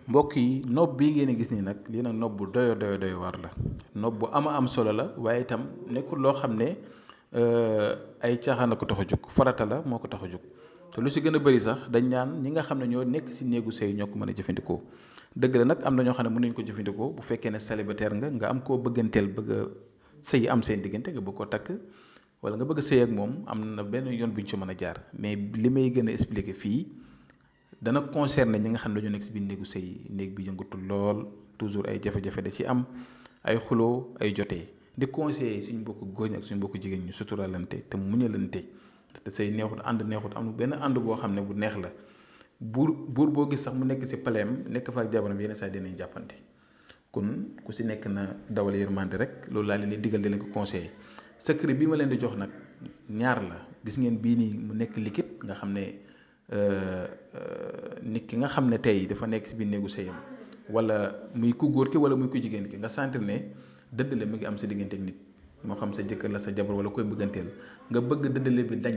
mbokk yi nopp bii ngeen gis nii nag lii nag nopp bu doy war la nopp bu am solo la waaye itam nekkul loo xam ne ay caaxaan la ko tax a jóg farata la moo ko tax a jóg te lu si gën a bëri sax dañ naan ñi nga xam ne ñoo nekk si néegu sëy ñoo ko mën a jëfandikoo dëgg la nag am na ñoo xam ne mën nañu ko jëfandikoo bu fekkee ne célibataire nga am koo bëgganteel bëgg a sëy am seen diggante nga bëgg koo takk wala nga bëgg a sëy ak moom am na benn yoon bu ñu ci mën a jaar mais li may gën a expliquer fii dana concerner ñi nga xam ne dañoo nekk si biir néegu sëy néeg bi yëngutul lool toujours ay jafe-jafe da ci am ay xuloo ay jotee di conseiller suñu mbokku góor ñi ak suñu mbokku jigéen ñu suturalante te muñalante te sëy neexut ànd neexut amul benn ànd boo xam ne bu neex la buur boo gis sax mu nekk si paleem nekk fa ak jabaram yenn saa dinañ jàppante kon ku si nekk na dawal yërmande rek loolu laa leen di digal di leen ko conseiller secret bi ma leen di jox nag ñaar la gis ngeen bii nii mu nekk liquide nga xam ne nit ki nga xam ne tey dafa nekk si biir néegu sëyam wala muy ku góor ki wala muy ku jigéen ki nga sentir ne dëddale mi ngi am sa diggante ak nit moo xam sa jëkkër la sa jabar wala koy bëgganteel nga bëgg dëddale bi dañ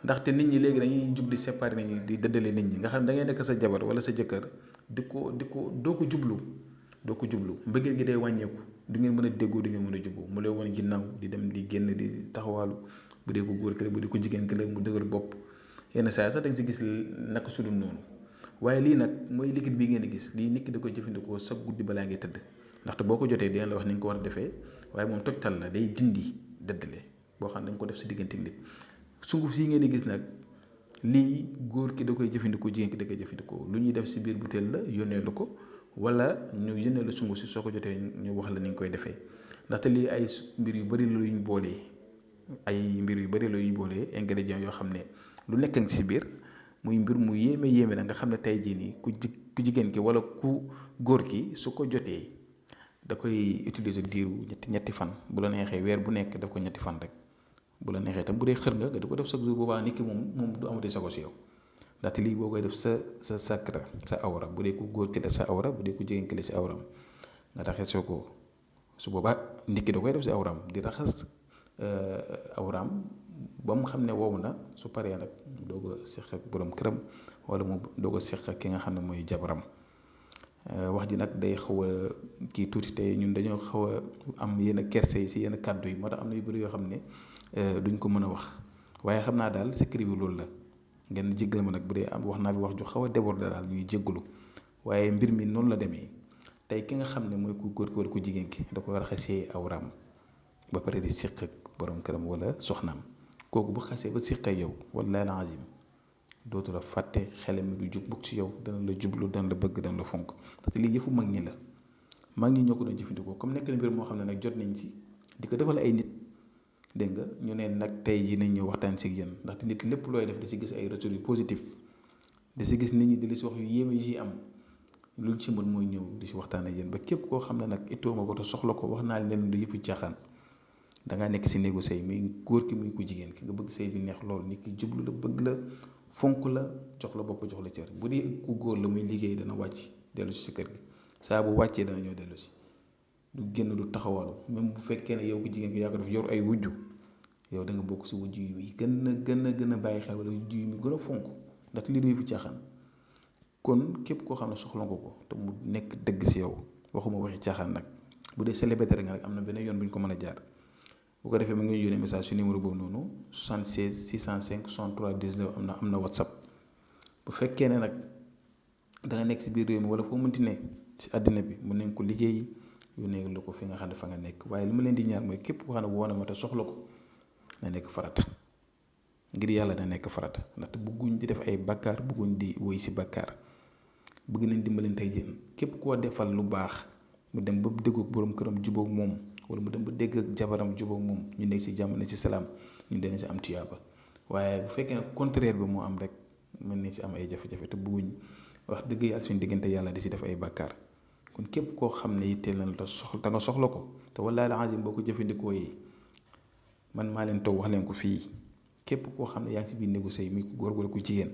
ndaxte nit ñi léegi dañuy jug di séparer nit ñi di dëddale nit ñi nga xam ne da ngay nekk sa jabar wala sa jëkkër di ko doo ko jublu mbëggeel gi day wàññeeku du ngeen mën a déggoo du ngeen mën a juboo mu lay wan ginnaaw di dem di génn di taxawaalu bu dee ko góor ki la bu dee ko jigéen ki la mu dëgër bopp yenn saa sax da nga si gis naka sudul noonu waaye lii nag mooy liquide bii ngeen di gis lii nit ki da koy jëfandikoo sa guddi balaa ngay tëdd ndaxte boo ko jotee dina la wax ni nga ko war a defee waaye moom tojtal la day dindi dëddale boo xam ne da nga ko def si diggante nit sunguf sii ngeen di gis nag lii góor ki da koy jëfandikoo jigéen ki da koy jëfandikoo lu ñuy def si biir butéel la yónnee la ko wala ñu yónnee la sunguf si soo ko jotee ñu wax la ni nga koy defee ndaxte lii ay mbir yu bëri la yuñ boolee ingrédients yoo xam ne lu nekk nga si biir muy mbir mu yéeme na nga xam ne tey jii nii ku jigéen ki wala ku góor ki su ko jotee da koy utiliser diiru ñetti fan bu la neexee weer bu nekk def ko ñetti fan rek bu la neexee tam bu dee xër nga di ko def chaque jour boobaa nit ki moom du amati sago si yow ndaxte lii boo koy def sa sakra sa awra bu dee ku góor ki la sa awra bu dee ku jigéen ki la si awram nga raxasoo ko su boobaa nit ki da koy def si awram di raxas awraam ba mu xam ne wow na su paree nag doog a seq ak borom këram wala mu doog a seq ak ki nga xam ne mooy jabaram wax ji nag day xaw a kii tuuti te ñun dañoo xaw a am yenn kerse yi si yenn kàddu yi moo tax am na yu bëri yoo xam ne duñ ko mën a wax waaye xam naa daal secret bi loolu la ngeen jéggal ma nag bu dee am wax naa fi wax ju xaw a déborder daal ñuy jéggalu waaye mbir mi noonu la demee tey ki nga xam ne mooy ku góor ki wala ku jigéen ki da ko raxasee awraam ba pare di seq ak borom këram wala soxnaam kooku bu xasee ba siqee yow wallaahi la azim dootu la fàtte xelam mi du jug bugg si yow dana la jublu dana la bëgg dana la fonk ndaxte lii yëfu mag ñi la mag ñi ñoo ko doon jëfandikoo comme nekk na mbir moo xam ne nag jot nañ si di ko defal ay nit dégg nga ñu ne nag tey jii nañ ñëw waxtaan si yéen ndaxte nit lépp looy def da si gis ay retours yu positif da si gis nit ñi di la si wax yu yéeme yu si am lu ci mën mooy ñëw di si waxtaan ak yéen ba képp koo xam ne nag ittoo nga ko te soxla ko wax naa leen du yëpp caaxaan dangaa nekk si néegu sëy muy góor ki muy ku jigéen ki nga bëgg sëy bi neex lool nit ki jublu la bëgg la fonk la jox la bopp jox la cër bu dee ku góor la muy liggéey dana wàcc dellu si kër gi saa bu wàccee dana ñëw dellu si du génn du taxawalu même bu fekkee ne yow ku jigéen ki yaa ko def yor ay wujju yow da nga bokk si wujju yi gën a bàyyi xel wala wujju yi muy gën a fonk ndax lii du fi caaxaan kon képp koo xam ne soxla nga ko te mu nekk dëgg si yow waxuma waxi caaxaan nag bu dee célibataire nga rek am na benn yoon bu ñu ko mën a jaar bu ko defee mu ngi yónnee message su numéro boobu noonu 76 605 63 19 am na WhatsApp bu fekkee ne nag da nga nekk si biir réew mi wala foo mënti ne si àddina bi mun nañ ko liggéey yónnee la ko fi nga xam ne fa nga nekk waaye li ma leen di ñaar mooy képp koo xam ne woo na ma te soxla ko na nekk farata ngir yàlla na nekk farata ndaxte bëgguñ di def ay bakkaar bëgguñ di woy si bakkaar bëgg nañ dimbalante ay jën képp koo defal lu baax mu dem ba déggoog borom këram jubóog moom wala mu dem ba dégg ak jabaram jubóog moom ñu nekk si jàmm ne si salaam ñu dana si am tuyaaba waaye bu fekkee ne contraire bi moo am rek mën nañ si am ay jafe-jafe te bëgguñ wax dëgg yàlla suñu diggante yàlla di si def ay bakkaar kon képp koo xam ne yitteel na la te nga soxla ko te wallaahi la azim boo ko jëfandikoo yi man maa leen toog wax leen ko fii képp koo xam ne yaa ngi si biir néegu sëy mi ku góor wala ku jigéen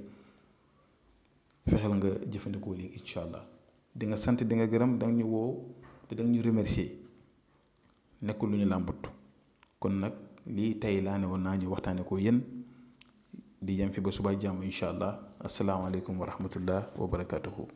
fexeel nga jëfandikoo lii incha allah di nga sant di nga gërëm da nga ñu woo te da nga ñu remercier nekkul lu ñu làmbut kon nag lii tey laa ne woon naa ñu waxtaane ko yéen di yem fi ba suba jàmm incha allah asalaamaaleykum wa rahmatullah wa barakatuhu